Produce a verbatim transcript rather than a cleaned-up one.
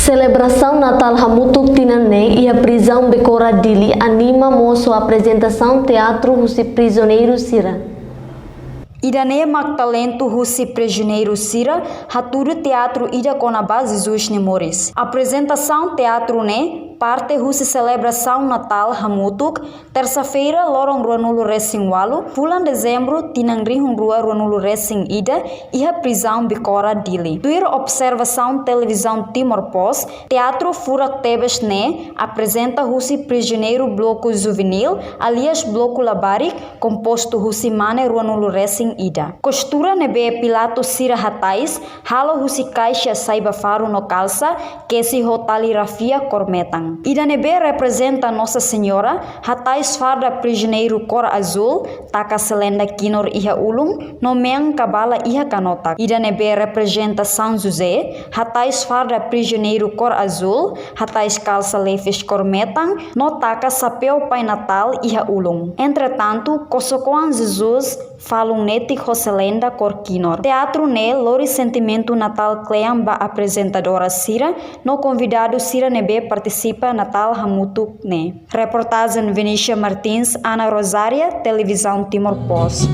Selebrasaun Natál hamutuk tinan ne'e iha prizaun Becora Dili anima mós ho aprezentasaun teatru husi prizioneiru sira. Ida-ne'e mak talentu husi prizioneiru sira hatudu teatru ida kona-ba Jesus nia moris. Aprezentasaun teatru ne'e parte husi selebrasaun Natál hamutuk, tersa-feira, loron ruanulu resin ualu, fulan Dezembru, tinan rihun rua ruanulu resin ida, iha prizaun Becora Dili. Tuir observasaun Televizaun Timor Post, teatru furak tebes ne'e aprezenta husi prizioneiru bloku juvenil, alias bloku labarik, kompostu husi mane ruanulu resin ida. Kostura ne'ebé pilatus sira hatais, halo husi kaixa sai ba faru no kalsa, kesi ho tali rafia kór metan. Ida ne'ebé reprezenta Nossa Senhora, hatais farda prizioneiru kór azúl, taka selenda kinur iha ulun, no mean kabala iha kanotak. Ida ne'ebé reprezenta São José, hatais farda prizioneiru kór azúl, hatais kalsa levis kór metan, no taka xapeu Pai Natál iha ulun. Entretantu, kosokoan Jesus, falun netik ho selenda kór kinur. Teatru ne'e lori sentimentu Natál kle'an ba aprezentadora sira no konvidadu sira ne'ebé partisipa Natál hamutuk ne'e. Reportajen Venetia Martins, Ana Rosária, Televizaun Timor Post.